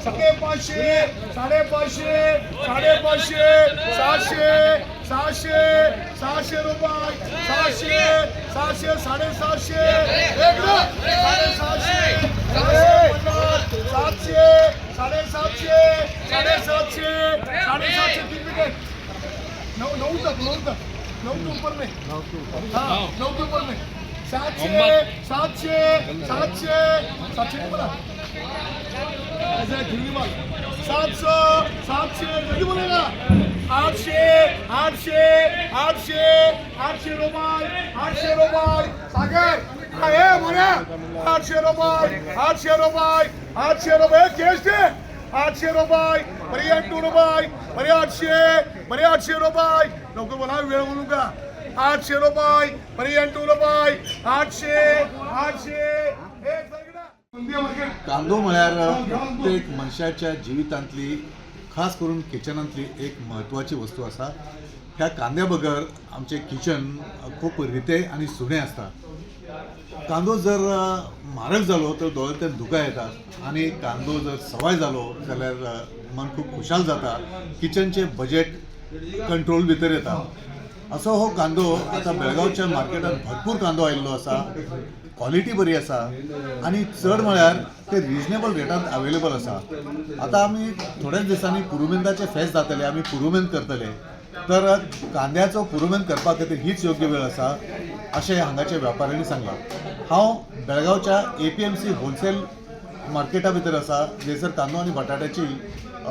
साडेपाचशे, साडेपाचशे, साडेपाचशे, सहाशे, सहाशे, 600 रुपये, 600, 600, 750, एक ना, 750, 750, 700, 750, 750, 750, तीन मिनट. नौ नौ तक, नौ तक, नौ के ऊपर में. हाँ, नौ के ऊपर में. 700, 700, 700, 700 नहीं बोला. ऐसा हिंदी माल. 700, 700, जल्दी बोलेगा. 800, 800, 800, 800 रुपये, 800 रुपये. सागर ए मोऱ्या, 800 रुपये, 800 रुपये, 800 रुपये. केस दे. 800 रुपये, बरे 8 रुपये, बरे 800, बरे 800 रुपये. लवकर बोला, वेळ बोलू का? 800 रुपये, बरे 8 रुपये, 800, 800. एक. कांदो म्हळ्यार प्रत्येक मनशाच्या जिवितांतली, खास करून किचनांतली एक म्हत्वाची वस्तू आसा. ह्या कांद्या बगर आमचें किचन खूब रितें आनी सुणें आसता. कांदो जर म्हारग जालो तर दोळ्यांतल्यान दुकां येतात आनी कांदो जर सवाय जालो जाल्यार मन खूब खुशाल जाता, किचनचें बजेट कंट्रोल भितर येता. असो हो कांदो आतां बेळगांवच्या मार्केटात भरपूर कांदो आयिल्लो आसा. क्वॉलिटी बरी आसा आनी चड म्हळ्यार ते रिजनेबल रेटान अवेलेबल आसा. आतां आमी थोड्याच दिसांनी पुरुमेंताचे फेस्त जातले, आमी पुरुमेंत करतले, तर कांद्याचो पुरुमेंत करपा खातीर हीच योग्य वेळ आसा अशें हांगाच्या वेपाऱ्यांनी सांगलां. हांव बेळगांवच्या एपीएमसी होलसेल मार्केटा भितर आसा, जंयसर कांदो आनी बटाट्याची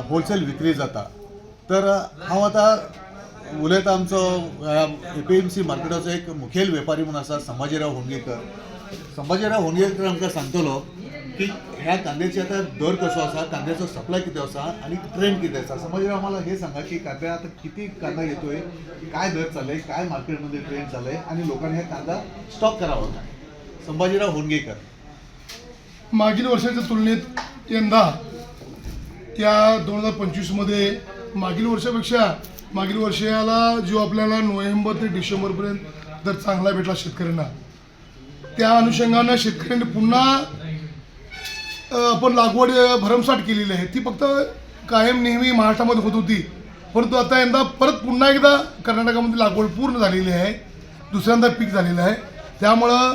होलसेल विक्री जाता. तर हांव आतां उलयता आमचो एपीएमसी मार्केटाचो एक मुखेल वेपारी म्हणून आसा, संभाजीराव होंडगेकर. संभाजीराव होंडगेकर आमकां सांगतलो की ह्या कांद्याची आतां दर कसो आसा, कांद्याचो सप्लाय कितें आसा आनी ट्रेंड कितें आसा. संभाजीराव, मला हे सांगा की कांद्या आता किती कांदा येतोय, काय दर चाललंय, काय मार्केटमध्ये ट्रेंड चाललंय आणि लोकांनी हा कांदा स्टॉक करावा काय? संभाजीराव होंडगेकर. मागील वर्षाच्या तुलनेत यंदा या 2025मध्ये मागील वर्षापेक्षा, मागील वर्षाला जो आपल्याला नोव्हेंबर ते डिसेंबरपर्यंत दर चांगला भेटला शेतकऱ्यांना, त्या अनुषंगानं शेतकऱ्यांनी पुन्हा आपण लागवड भरमसाठ केलेली आहे. ती फक्त कायम नेहमी महाराष्ट्रामध्ये होत होती, परंतु आता यंदा परत पुन्हा एकदा कर्नाटकामध्ये लागवड पूर्ण झालेली आहे, दुसऱ्यांदा पीक झालेलं आहे. त्यामुळं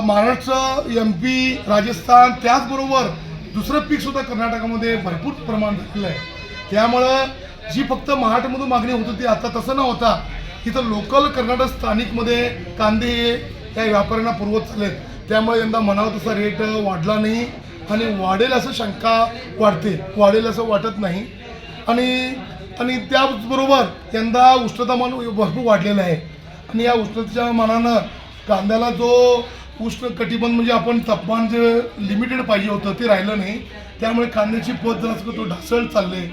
महाराष्ट्र, एमपी, राजस्थान, त्याचबरोबर दुसरं पीकसुद्धा कर्नाटकामध्ये भरपूर प्रमाण झालेलं आहे. त्यामुळं जी फक्त महाराष्ट्रामधून मागणी होत होती, आता तसं न होता इथं लोकल कर्नाटक स्थानिकमध्ये कांदे हे त्या व्यापाऱ्यांना पुरवत चाललेत. त्यामुळे यंदा म्हणावं तसा रेट वाढला नाही आणि वाढेल असं शंका वाढते, वाढेल असं वाटत नाही. आणि आणि त्याचबरोबर यंदा उष्णतामान भरपूर वाढलेलं आहे आणि या उष्णतेच्या मानानं कांद्याला जो उष्ण कटिबंध, म्हणजे आपण तापमान जे लिमिटेड पाहिजे होतं, ते राहिलं नाही. त्यामुळे कांद्याची पत जरा तो ढासळ चालले.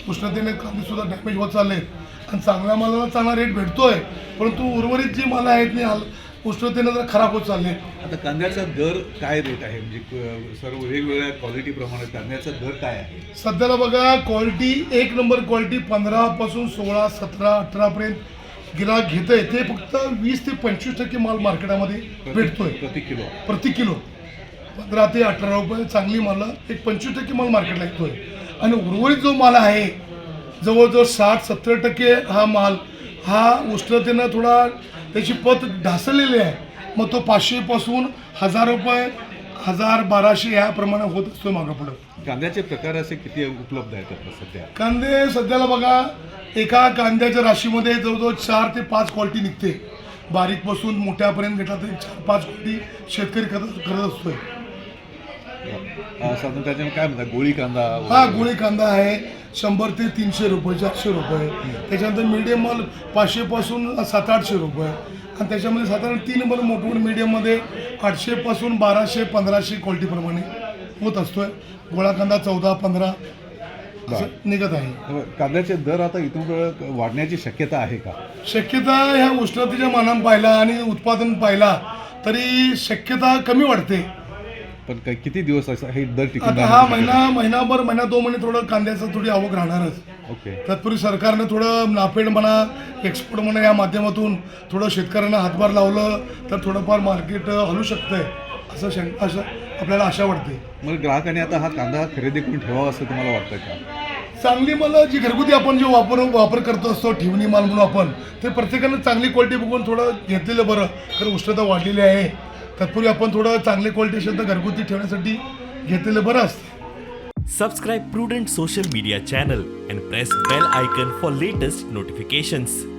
उष्णतेने कांदेसुद्धा डॅमेज होत चालले आणि चांगल्या मालाला चांगला रेट भेटतोय, परंतु उर्वरित जी माल आहेत ना, उष्णतेनं जरा खराब होत चालले. आता कांद्याचा दर काय रेट आहे? म्हणजे सर्व वेगवेगळ्या क्वालिटी प्रमाणे कांद्याचा दर काय आहे? सध्याला बघा, क्वालिटी एक नंबर क्वालिटी 15पासून 16, 17, 18पर्यंत गिराक घेतंय. ते फक्त 20 ते 25% माल मार्केटामध्ये भेटतोय. प्रति किलो? प्रति किलो 15 ते 18 रुपये. चांगली माल एक 25% माल मार्केटला येतोय आणि उर्वरित जो माल आहे, जवळजवळ 60-70% हा माल हा उष्णतेनं थोडा त्याची पत ढासळलेली आहे. मग तो 500पासून 1000 रुपये, 1000, 1200 ह्याप्रमाणे होत असतो मागं पुढं. कांद्याचे प्रकार असे किती उपलब्ध आहेत आता सध्या? कांदे सध्याला बघा, एका कांद्याच्या राशीमध्ये जवळजवळ 4 ते 5 क्वालिटी निघते. बारीकपासून मोठ्यापर्यंत घेतला तरी 4-5 क्वालिटी शेतकरी करत करत असतोय. साधारण त्याच्यामध्ये काय म्हणतात, गोळी कांदा? हा, गोळी कांदा आहे 100 ते 300 रुपये, 400 रुपये. त्याच्यानंतर मीडियम माल 500पासून 700-800 रुपये आणि त्याच्यामध्ये साधारण तीन नंबर मोठं मीडियममध्ये 800पासून 1200, 1500 क्वालिटीप्रमाणे होत असतोय. गोळा कांदा 14, 15 असं निघत आहे. कांद्याचे दर आता इथून पुढे वाढण्याची शक्यता आहे का? शक्यता ह्या उष्णतेच्या मानानं पाहिला आणि उत्पादन पाहिला तरी शक्यता कमी वाढते. पण काही किती दिवस असं हे दर टिकून आता हा राहण्याची महिना, महिनाभर, महिना 2 महिने थोडं कांद्याचं थोडी आवक राहणारच. शक्यता? ओके. तत्पूर्वी सरकारनं थोडं नाफेड म्हणा, एक्सपोर्ट म्हणा, या माध्यमातून थोडं शेतकऱ्यांना हातभार लावलं तर थोडंफार मार्केट हलू शकतंय असं असं आपल्याला आशा वाटते. मग ग्राहकांनी आता हा कांदा खरेदी करून ठेवावा असं तुम्हाला वाटतं का? चांगली माल जी घरगुती आपण जे वापर वापर करत असतो, ठेवणी माल म्हणून आपण ते, प्रत्येकानं चांगली क्वालिटी बघून थोडं घेतलेलं बरं, कारण उष्णता वाढलेली आहे. तत्पूर्वी आपण थोडं चांगली क्वालिटी असेल तर घरगुती ठेवण्यासाठी घेतलेलं बरं असतं. Subscribe Prudent Social Media channel and press bell icon for latest notifications.